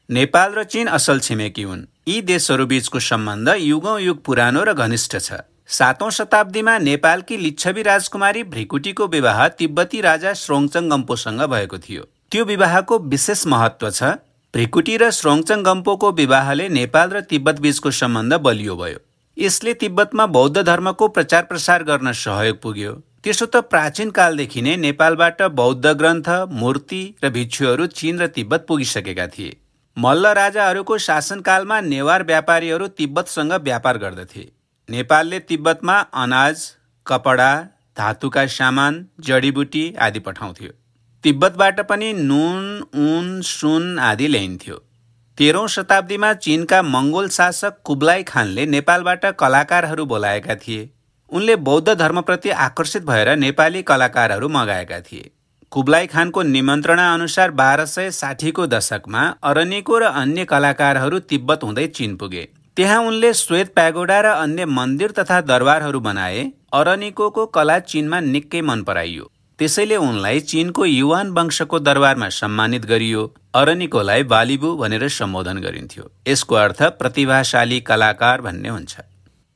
नेपाल र चीन असल छिमेकी हुन्। यी देशहरू बीचको सम्बन्ध युगौं युग पुरानो र घनिष्ठ छ। 7औं शताब्दीमा नेपालकी लिच्छवी राजकुमारी भृकुटीको विवाह तिब्बती राजा श्रोङचङ गम्पोसँग भएको थियो। त्यो विवाहको विशेष महत्व छ। भृकुटी र श्रोङचङ गम्पोको विवाहले नेपाल र तिब्बत बीचको सम्बन्ध बलियो भयो। यसले तिब्बतमा बौद्ध धर्मको प्रचार प्रसार गर्न सहयोग पुग्यो। त्यसो त प्राचीन कालदेखि नै नेपालबाट बौद्ध ग्रन्थ, मूर्ति र भिक्षुहरू चीन र तिब्बत पुगिसकेका थिए। मल्ल राजाहरूको शासनकालमा नेवार व्यापारीहरू तिब्बतसँग व्यापार गर्दथे। नेपालले तिब्बतमा अनाज, कपडा, धातुका सामान, जडीबुटी आदि पठाउँथ्यो। तिब्बतबाट पनि नुन, ऊन, सुन आदि ल्याइन्थ्यो। 13औं शताब्दीमा चीनका मंगोल शासक कुब्लाई खानले नेपालबाट कलाकारहरू बोलाएका थिए। उनले बौद्ध धर्मप्रति आकर्षित भएर नेपाली कलाकारहरू मगाएका थिए। कुब्लाई खानको निमन्त्रणा अनुसार 1260 को दशकमा अरनिको र अन्य कलाकारहरू तिब्बत हुँदै चीन पुगे। त्यहाँ उनले श्वेत प्यागोडा र अन्य मन्दिर तथा दरबारहरू बनाए। अरनिको कला चीनमा निकै मन पराइयो। त्यसैले उनलाई चीनको युवान वंशको दरबारमा सम्मानित गरियो। अरनिकोलाई बालिबु भनेर सम्बोधन गरिन्थ्यो। यसको अर्थ प्रतिभाशाली कलाकार भन्ने हुन्छ।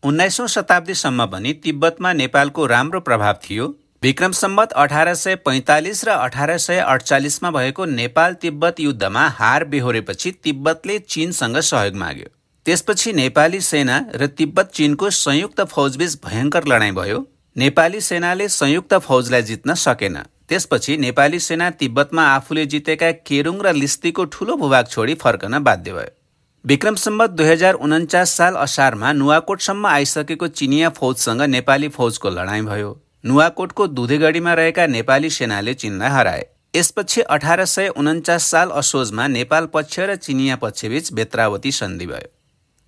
19औं शताब्दीसम्म पनि तिब्बतमा नेपालको राम्रो प्रभाव थियो। विक्रम सम्वत 1845 र 1848 मा भएको नेपाल तिब्बत युद्धमा हार बेहोरेपछि तिब्बतले चीनसँग सहयोग माग्यो। त्यसपछि नेपाली सेना र तिब्बत चीनको संयुक्त फौजबीच भयंकर लडाईँ भयो। नेपाली सेनाले संयुक्त फौजलाई जित्न सकेन। त्यसपछि नेपाली सेना तिब्बतमा आफूले जितेका केरुङ र लिस्तीको ठूलो भूभाग छोडी फर्कन बाध्य भयो। विक्रम सम्वत 2049 साल असारमा नुवाकोटसम्म आइसकेको चिनिया फौजसँग नेपाली फौजको लडाईँ भयो। नुवाकोटको दुधेगढीमा रहेका नेपाली सेनाले चीनलाई हराए। यसपछि 1849 साल असोजमा नेपाल पक्ष र चिनिया पक्षबीच बेत्रावती सन्धि भयो।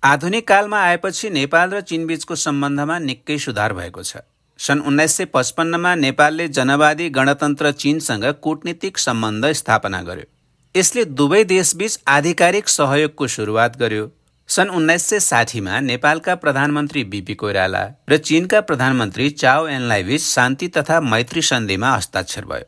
आधुनिक कालमा आएपछि नेपाल र चीनबीचको सम्बन्धमा निकै सुधार भएको छ। सन् 1955 मा नेपालले जनवादी गणतन्त्र चीनसँग कूटनीतिक सम्बन्ध स्थापना गर्यो। यसले दुवै देशबीच आधिकारिक सहयोगको सुरुवात गर्यो। सन् 1960 मा नेपालका प्रधानमन्त्री बीपी कोइराला र चीनका प्रधानमन्त्री चाओ एनलाई बीच शान्ति तथा मैत्री सन्धिमा हस्ताक्षर भयो।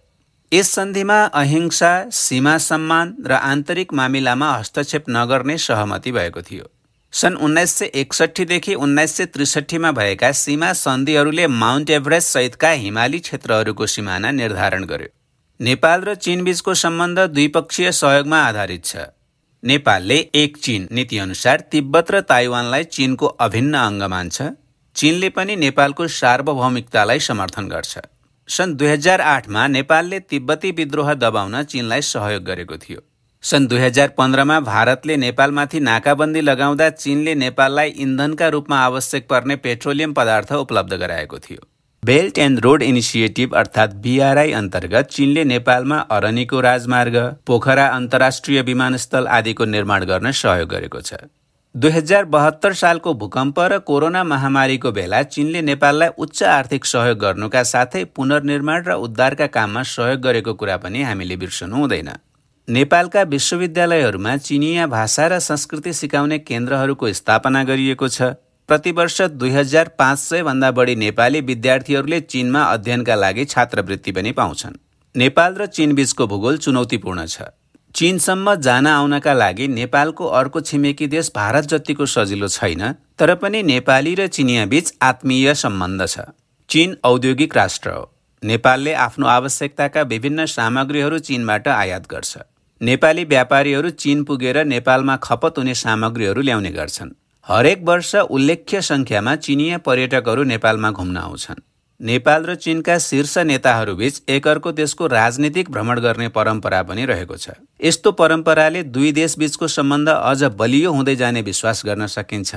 यस सन्धिमा अहिंसा, सीमा सम्मान र आन्तरिक मामिलामा हस्तक्षेप नगर्ने सहमति भएको थियो। सन् 1961 देखि 1963 मा भएका सीमा सन्धिहरूले माउन्ट एभरेस्ट सहितका हिमाली क्षेत्रहरूको सिमाना निर्धारण गर्यो। नेपाल र चीनबीचको सम्बन्ध द्विपक्षीय सहयोगमा आधारित छ। नेपालले एक चीन नीति अनुसार तिब्बत र ताइवानलाई चीनको अभिन्न अङ्ग मान्छ। चीनले पनि नेपालको सार्वभौमिकतालाई समर्थन गर्छ। सन् 2008 मा नेपालले तिब्बती विद्रोह दबाउन चीनलाई सहयोग गरेको थियो। सन् 2015 मा भारतले नेपालमाथि नाकाबन्दी लगाउँदा चीनले नेपाललाई इन्धनका रूपमा आवश्यक पर्ने पेट्रोलियम पदार्थ उपलब्ध गराएको थियो। बेल्ट एन्ड रोड इनिसिएटिभ अर्थात् BRI अन्तर्गत चीनले नेपालमा अरनिको राजमार्ग, पोखरा अन्तर्राष्ट्रिय विमानस्थल आदिको निर्माण गर्न सहयोग गरेको छ। 2072 सालको भूकम्प र कोरोना महामारीको बेला चीनले नेपाललाई उच्च आर्थिक सहयोग गर्नुका साथै पुनर्निर्माण र उद्धारका काममा सहयोग गरेको कुरा पनि हामीले बिर्सनु हुँदैन। नेपालका विश्वविद्यालयहरूमा चिनिया भाषा र संस्कृति सिकाउने केन्द्रहरूको स्थापना गरिएको छ। प्रतिवर्ष 2500 भन्दा बढी नेपाली विद्यार्थीहरूले चीनमा अध्ययनका लागि छात्रवृत्ति पनि पाउँछन्। नेपाल र चीनबीचको भूगोल चुनौतीपूर्ण छ। चीनसम्म जान आउनका लागि नेपालको अर्को छिमेकी देश भारत जतिको सजिलो छैन, तर पनि नेपाली र चिनिया बीच आत्मीय सम्बन्ध छ। चीन औद्योगिक राष्ट्र हो। नेपालले आफ्नो आवश्यकताका विभिन्न सामग्रीहरू चीनबाट आयात गर्छ। नेपाली व्यापारीहरू चीन पुगेर नेपालमा खपत हुने सामग्रीहरू ल्याउने गर्छन्। हरेक वर्ष उल्लेख्य संख्यामा चिनिया पर्यटकहरू नेपालमा घुम्न आउँछन्। नेपाल र चीनका शीर्ष नेताहरूबीच एकअर्को देशको राजनीतिक भ्रमण गर्ने परम्परा पनि रहेको छ। यस्तो परम्पराले दुई देशबीचको सम्बन्ध अझ बलियो हुँदै जाने विश्वास गर्न सकिन्छ।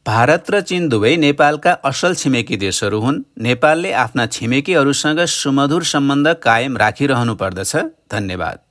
भारत र चीन दुवै नेपालका असल छिमेकी देशहरू हुन्। नेपालले आफ्ना छिमेकीहरूसँग सुमधुर सम्बन्ध कायम राखिरहनु पर्दछ। धन्यवाद।